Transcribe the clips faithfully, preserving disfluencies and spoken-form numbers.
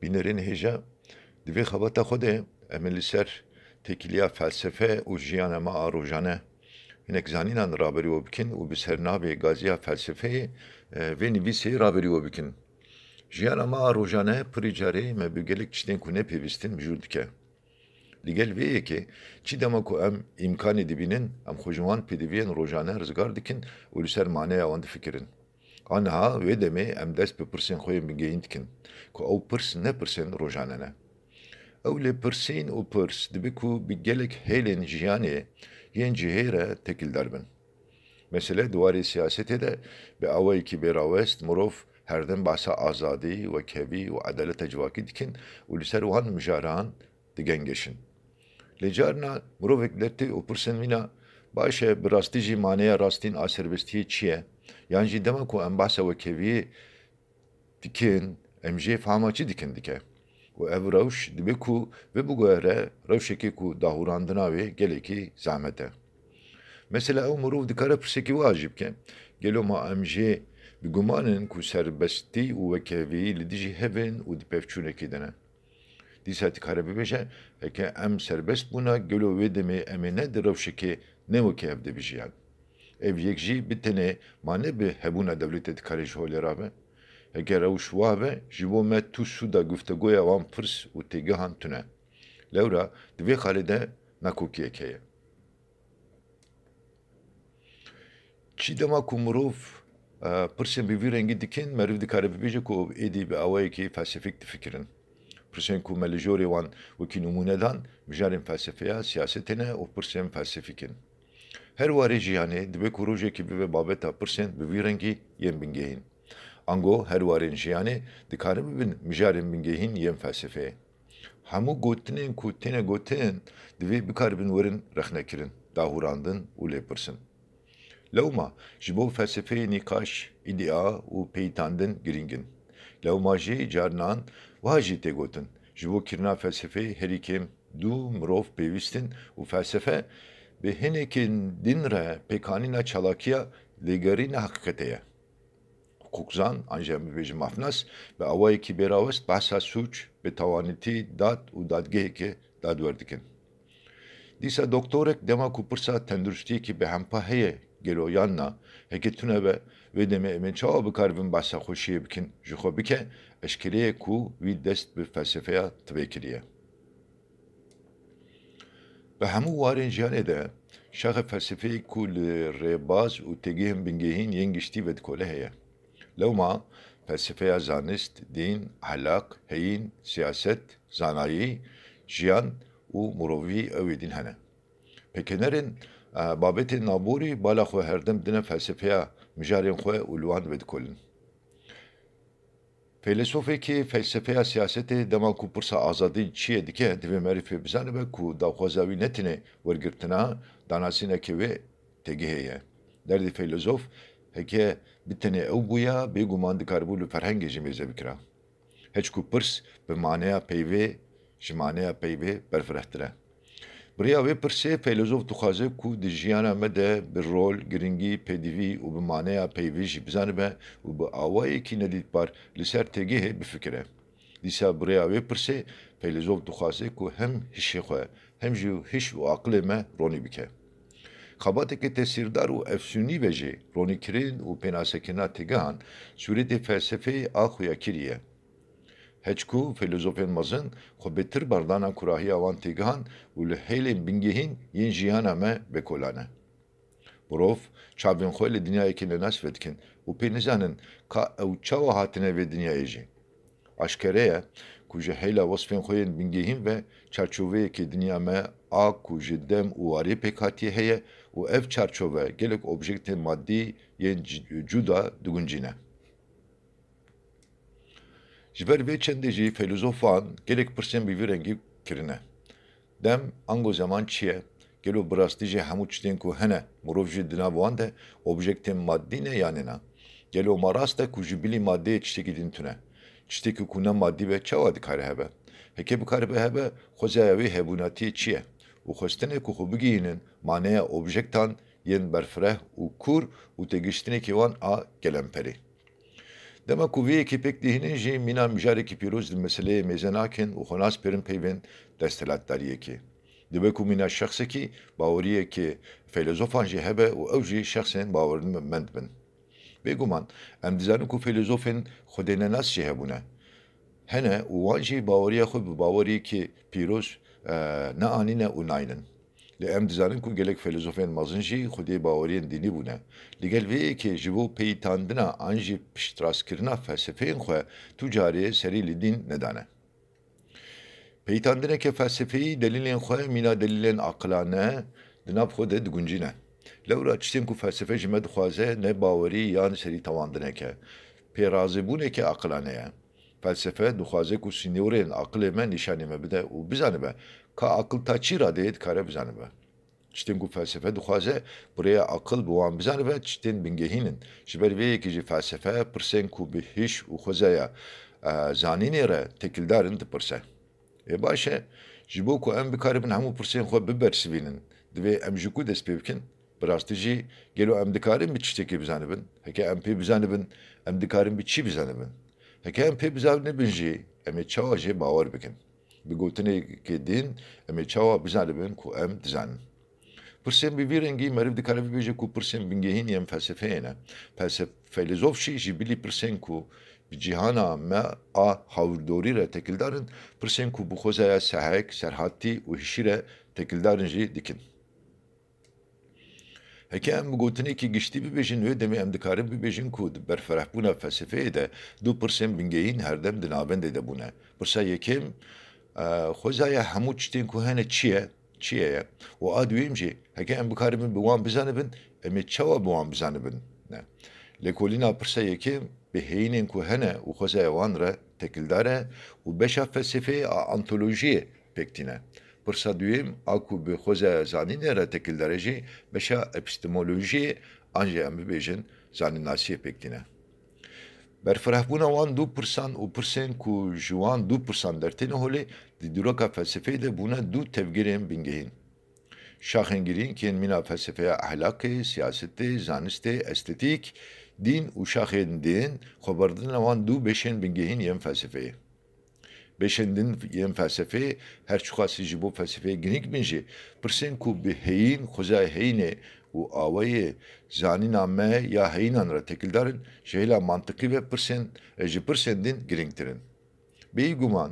Bînerên hêja, di vê xebata xwe de em ê li ser têkiliya felsefe û jiyana me a rojane hinek zanînan raberî we bikin û bi ser navê Gaziya Felsefeyê, e, vê nivîsê raberî we bikin. Jiyana me a rojane pirî carê me bi gelek tiştên ku ne pêwîst in mijûl dike. Li gel vê yekê, çi dema ku em îmkanê dibînin, em xwe ji wan pêdiviyên rojane rizgar dikin û li ser maneya wan difikirin. Aniha wê demê em dest bi pirsên xwe yên bingehîn dikin, ku ew pirs ne pirsên rojane ne. Ew lêpirsîn û pirs dibe ku bi gelek hêlên jiyanê yên cihê re têkildar bin. Mesele di warê siyasetê de bi awayekî bêrawest mirov herdem behsa azadî, wekhevî û edaleta civakî dikin û li ser wan mijaran digengeşin. Lê carna mirovek dertê û pirsên wîna, baş e, bi rastî jî maneya rastîn a serbestiyê çi ye? Yan jî dema ku em behsa wekheviyê dikin, em jê fehma çi dikin dike? Û ev rewş dibe ku vê biguhere rewşekê ku dahûrandina wê gelekî zehmet e. Mesela ew mirov dikare pirsekî wiha jî bike, gelo ma em jê bi guman in ku serbestî û wekhevî li dijî hev in û di pevçûnekê de ne? Dîsa dikare bibêje, heke em serbest bûna, gelo wê demê em ê ne di rewşekê ne wekî ev de bijiyan? Ev yek jî bi tenê ma ne bi hebûna dewletê dikare ji holê rabe. Heke rewş wa be, ji bo me tu sûda guftegoya wan pirs û têgihan tune. Lewra di vê xalê de nakokiyek heye. Çi dema ku mirov, e, pirsên bi vî rengî dikin, meriv dikare bibêje ku êdî bi awayekî felsefik difikirin. Pirsên ku me li jorê wan wekî nimûne dan, mijarên felsefeya siyasetê ne û pirsên felsefik in. Her warê jiyanê dibe ku rojekê bibe babeta pirsên bi vî rengî yên bingehîn. Ango her warên jiyanê dikarin bibin mijarên bingehîn yên felsefeyê. Hemû gotinên ku têne gotin, divê bikaribin werin rexnekirin, dahûrandin û lêpirsin. Lewma ji bo felsefeyê nîqaş, îdîa û peyitandin girîng in. Lewma jî carinan wiha jî tê gotin, ji bo kirina felsefeyê herî kêm du mirov pêwîst in û felsefe bi hinekên din re pêkanîna çalakiya lêgerîna heqîqetê ye. Hiqûqzan, an jî em bibêjin mafnas, bi awayekî bêrawest behsa sûc, bêtawanîtî, dad û dadgeheke dadwer dikin. Dîsa doktorek dema ku pirsa tenduristiyekî bêhempa heye gelo yan na, heke tune be, wê demê em ê çawa bikaribin behsa xweşiyê bikin, ji xwe bike, eşkere ye ku wî dest bi felsefeya tibê kiriye. Bi hemû warên jiyanê de şaxê felsefeyê ku li rêbaz û têgihên bingehîn yên giştî vedikole heye. Lewma felsefeya zanist, dîn, ehlaq, heyîn, siyaset, zanayî, jiyan û mirovî ew ê din hene. Pêkenerên, e, babetên naborî bala xwe herdem dine felsefeya mijarên xwe û li wan vedikolin. Feylesofekî felsefeya siyasetê dema ku pirsa azadî çi ye dike, divê merî pê bizanibe ku daxwaza wî ne tenê wergirtina danasîneke wê têgihê ye. Derdê feylezof heke bi tenê ew bûya, bêguman dikaribû li ferhengê jî mêze bikira. Heçku pirs bi maneya peyvê, ji maneya peyvê berfirehtir e. Bi rêya wê pirsê, feylezof dixwaze ku di jiyana me de bi rol, giringî, pêdivî û bi maneya peyvê jî bizanibe û bi awayekî nedîtbar li ser têgihê bifikire. Dîsa bi rêya wê pirsê, feylezof dixwaze ku hem hişê xwe, hem jî hiş û aqilê me ronî bike. Xebateke tesîrdar û efsûnî be jî, ronîkirin û pênasekirina têgehan sûretê felsefeyê a xuyakirî ye. Heçku feylezofên mezin xwe bêtir berdana kurahiya wan têgihan û li hêlên bingehîn yên jiyana me bêkolan e. Mirov çavên xwe li dinyayekî nenas vedikin û pê nizanin ka ew çawa hatine vê dinyayê jî. Aşkere ye ku ji hêla wesfên xwe yên bingehîn ve çarçoveyekê dinya me a ku ji dem û warê pêk hatiye heye û ev çarçove gelek objektên madî yên c-, cuda diguncîne. Ji ber vê çendê jî feylozofan gelek pirsên bi vî rengî kirine. Dem, ango zeman çi ye? Gelo bi rastî jî hemû tiştên ku hene, mirov jî di nav wan de objektên madî ne yanê na? Gelo ma rast e ku ji bilî madeyê tiştekî din tune? Tiştekî ku ne madî be çawa dikare hebe? Heke bikaribe hebe, xwezaya wê hebûnatiyê çi ye? Û xwestinê ku xwe bigihînin maneya objektan yên berfireh û kûr û têgihiştinekî wan a gelemperî. Dema ku vê yekê pêk dihînin jî mîna mijarekî pîroz di meseleyê mêze nakin û xwe naspêrin peyvên desthilatdariyekê. Dibe ku mîna şexsekî baweriyekê feylezofan jî hebe û ew jî şexsên bawermend bin. Bêguman, em dizanin ku feylezofên xwedênenas jî hebûne. Hene û wan jî baweriya xwe bi baweriyekê pîroz, e, neanîne û naynin. Lê em dizanin ku gelek feylezofên mezin jî xwedî baweriyên dînî bûne. Li gel vê yekê ji bo peyitandina an jî piştrastkirina felsefeyên xwe tu carê serî li dîn nedane. Peyitandineke felsefeyî delîlên xwe mîna delîlên aqilane di nav xwe de diguncîne. Lewra tiştên ku felsefe ji me dixwaze ne bawerî yan serîtewandineke, pêrazîbûneke aqilane ye. Felsefe dixwaze ku sînorên aqilê me nîşanî me bide û bizanibe ka aqil ta çî radeyê dikare bizanibe. Tiştên ku felsefe dixwaze, bi rêya aqil bi wan bizanibe, tiştên bingehîn in. Ji ber vê yekê jî felsefe pirsên ku bi hîş û xwezaya, e, zanînê re têkildar in dipirse. Ê baş e, ji bo ku em bikaribin hemû pirsên xwe bibersivînin, divê em ji ku dest pê bikin? Bi rastî jî, gelo em dikarin bi tiştekî bizanibin? Heke em pê bizanibin, em dikarin bi çi bizanibin? Heke em pê bizanibin jî, em ê çawa jê bawer bikin? Bi gotinekê din, em ê çawa bizanibin ku em dizanin? Pirsên bi vî rengî meriv dikare bibêje ku pirsên bingehîn yên felsefeyê ne. Felsef-, feylezof jî ji bilî pirsên ku bi cîhana me a hawirdorî re têkildar in, pirsên ku bi xwezaya sehek, serhattî û hişî re têkildar in jî dikin. Heke em bi gotinekî giştî bibêjin, wê demê em dikarin bibêjin ku di berfirehbûna felsefeyê de du pirsên bingehîn herdem di navendê de bûne. Pirsa yekem, e, xwezaya hemû tiştên ku hene çi ye, çi ye ye? Û a duyem jî, heke em bikaribin bi wan bizanibin, em ê çawa bi wan bizanibin? Ne. Lêkolîna pirsa yekem bi heyînên ku hene û xwezaya wan re têkildar e û beşa felsefeyê a ontolojiyê pêk tîne. Pirsa duyem a ku bi xwezaya zanînê re têkildar e jî beşa epistemolojiyê an jî em bibêjin zanînasiyê pêk tîne. Berfirehbûna wan du pirsan û pirsên ku ji wan du pirsan dertêne holê, di dîroka felsefeyê de bûne du tevgerên bingehîn. Şaxên girîng yên mîna felsefeya ehlakê, siyasetê, zanistê, estetîk, dîn û şaxên din xweberdina wan du beşên bingehîn yên felsefeyê. Beşên din yên felsefeyê, her çiqasî ji bo felsefeyê girîng bin jî, pirsên ku bi heyîn, xwezayê heyînê û awayê zanîna me ya heyînan re têkildar in, ji hêla mantiqî ve pirsên, e, ji pirsên din girîngtir in. Bêguman,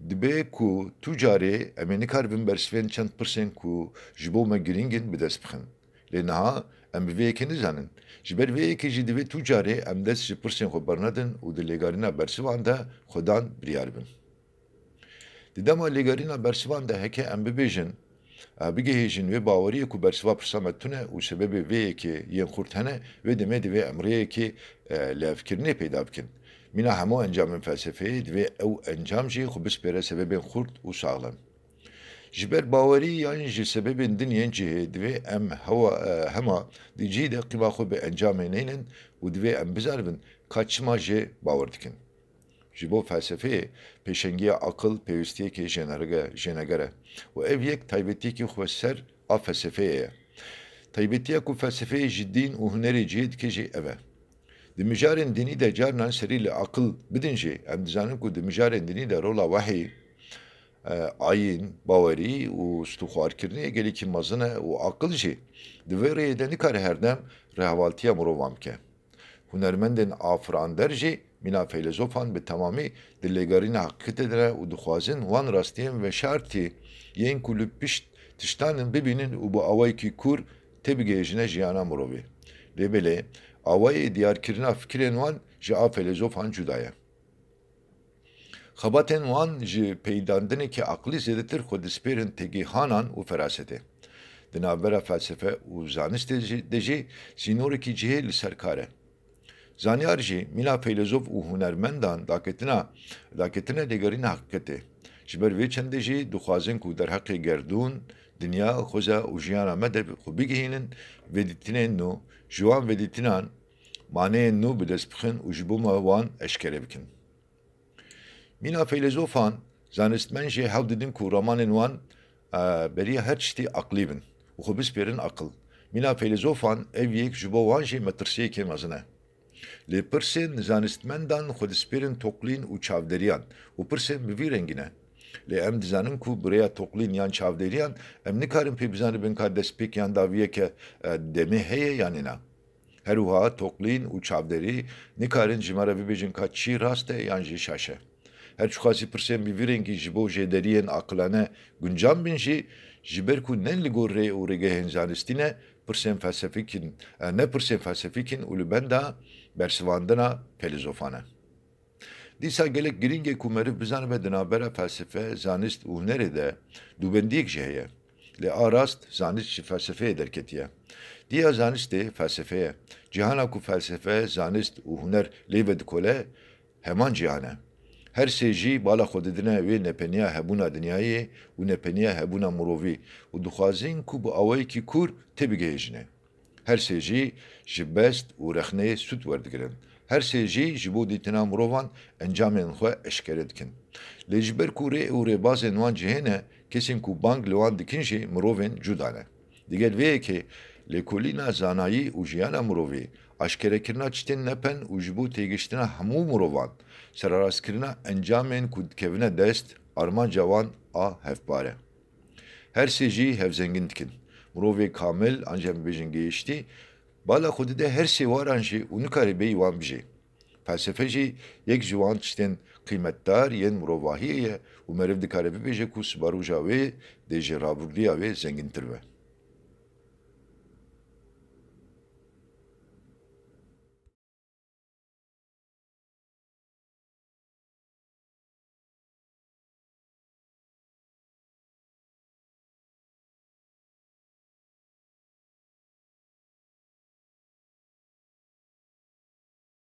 dibe ku tu carê em ê nikaribin bersivên çend pirsên ku ji bo me girîng in bi dest bixin. Lê niha em bi vê yekê nizanin. Ji ber vê yekê jî divê tu carê em dest ji pirsên xwe bernedin û di lêgerîna bersivan de xwedan biryar bin. Di dema lêgerîna bersivan de heke em bibêjin, e, bigihêjin wê baweriyê ku bersiva pirsa me tune û sebebê vê yekê yên xurt hene, wê demê divê em rêyekê, e, lihevkirinê peyda bikin. Mîna hemû encamên felsefeyê divê ew encam jî xwe bispêre sebebên xurt û saxlem. Ji ber bawerî yan ji sebebên din yên cihê divê em hewa, e, hema di cihî de qîma xwe bi encamê neynin û divê em bizanibin ka çima jê bawer dikin. Ji bo felsefeyê pêşengiya aqil pêwîstiyekê jênerge-, jêneger e û ev yek taybetiyekî xweser a felsefeyê ye. Taybetiya ku felsefeyê ji dîn û hunerê cihê dike jî ev e. Di mijarên dînî de carinan serî li aqil bidin jî, em dizanin ku di mijarên dînî de rola wehî, e, ayîn, bawerî û stûxwarkirinê gelekî mezin e û aqil jî di vê rêyê de nikare herdem rêhevaltiya mirovan bike. Hunermendên afirander jî mîna feylezofan bi temamî di lêgerîna heqîqetê de ne û dixwazin wan rastiyên veşartî yên ku li pişt tiştan in bibînin û bi awayekî kûr têbigihêjine jiyana mirovî. Lê belê, awayê diyarkirina fikirên wan ji a feylezofan cuda ye. Xebatên wan ji peyidandinekî aqilî zêdetir xwe dispêrin têgîhanan û ferasetê. Di navbera felsefe û zanistê jî, de jî sînorekî cihê li ser kar e. Zanyar jî, mîna feylezof û hunermendan daketina, daketine lêgerîna heqîqetê. Ji ber vê çendê jî dixwazin ku derheqê gerdûn, dinya, xweza û jiyana me de xwe bigihînin, vedîtinên nû, ji wan vedîtinan maneyên nû bi dest bixin û ji bo me wan eşkere bikin. Mîna feylezofan, zanistmend jî hewl didin ku ramanên wan, e, beriya her tiştî aqilî bin û xwe bispêrin aqil. Mîna feylezofan ev yek ji bo wan jî metirsiyekê mezin e. Lê pirsên zanistmendan xwe dispêrin toklîn û çavderiyan û pirsên bi vî rengî ne. Lê em dizanin ku bi rêya toklîn yan çavderiyan em nikarin pê bizanibin ka destpêk yan dawiyeke, e, demê heye yanî na. Her wiha toklîn û çavderî nikarin ji me re bibêjin ka çi rast e yan jî şaş e. Her çiqasî pirsên bi vî rengî ji bo jêderiyên aqilane guncan bin jî, ji ber ku ne li gor rê û rêgehên zanistî ne, pirsên felsefîk in, e, ne pirsên felsefîk in û li benda bersivandina felezofan e. Dîsa gelek girîng e ku meriv bizanibe di navbera felsefe, zanist û hunerê de dûbendiyek jî heye. Lê a rast zanist ji felsefeyê derketiye. Diya zanistê felsefe ye. Cîhana ku felsefe, zanist û huner lê vedikole, heman cîhan e. Her sê jî bala xwe didine wê nepeniya hebûna dinyayê û nepeniya hebûna mirovî û dixwazin ku bi awayekî kûr têbigihêjine. Her sê jî ji best û rexneyê sûd werdigirin. Her sê jî ji bo dîtina mirovan encamên xwe eşkere dikin. Lê ji ber ku rê û rêbazên wan cihê ne, kesên ku bang li wan dikin jî mirovên cuda ne. Digel vê yekê, lêkolîna zanayî û jiyana mirovî, aşkerekirina tiştên nepen û ji bo têgihiştina hemû mirovan, serarastkirina encamên ku dikevine dest, armanca wan a hevpar e. Her sê jî hevzengin dikin. Mirovê kamil, an jî em bibêjin gihiştî, bala xwe dide her sê waran jî û nikare bêyî wan bijê. Felsefe jî yek ji wan tiştên qîmetdar yên mirovahiyê ye û meriv dikare bibêje ku sibaroja wê dê ji rabirdûya wê zengintir be.